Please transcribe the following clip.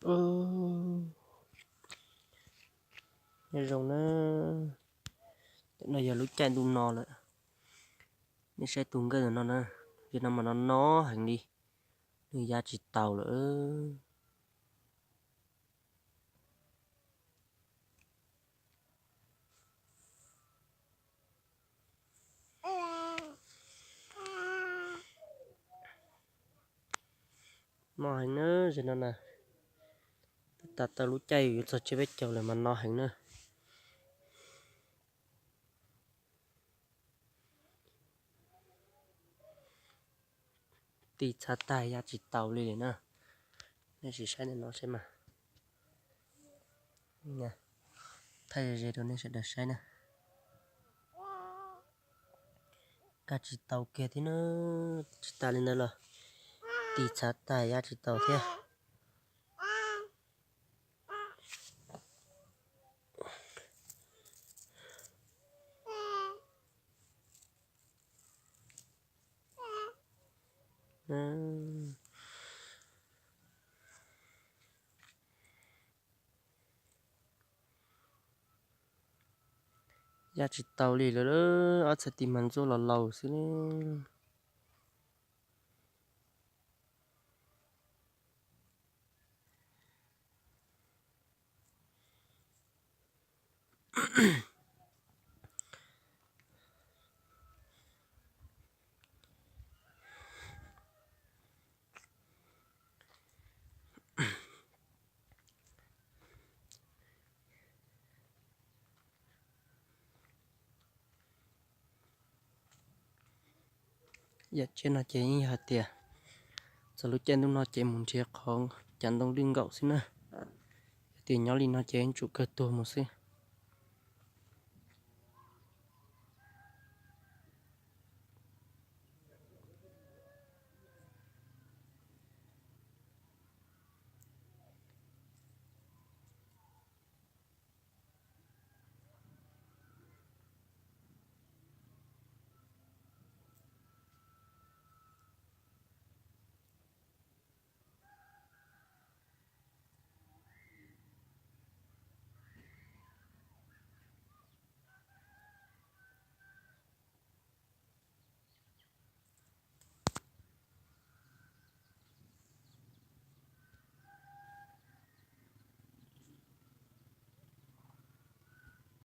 Ub, nyob zoo na, tam no yog lub caij ntuj no lawm. Nej saib tus nkawj ntawm no na, yog no mas no no heev li, nws ya tsis taus lawm. No heev na, zaum no na, tas tau lub caij yuav txog tsiab peb caug lawm mas no heev na. Tis txhav tag ya tsis taus li lawm na. Nej sim saib ntawm no saib mas. Thaij ze ze rau nej sawv daws saib na. Kaj tsis taus kiag thiab na, tsis tas li ntawd los tis txhav tag ya tsis taus thiab. Ya tsis taus li lawm, ob txhais tis mas ntxuaj los laus xwb. Yam tsiaj no ces yeej yog hais tias txog lub caij ntuj no ces mus nrhiav qhov cav ntoo lwj nkaum xwb na. Yog tias nyob li no ces yeej tsum kawg tuag mus xwb.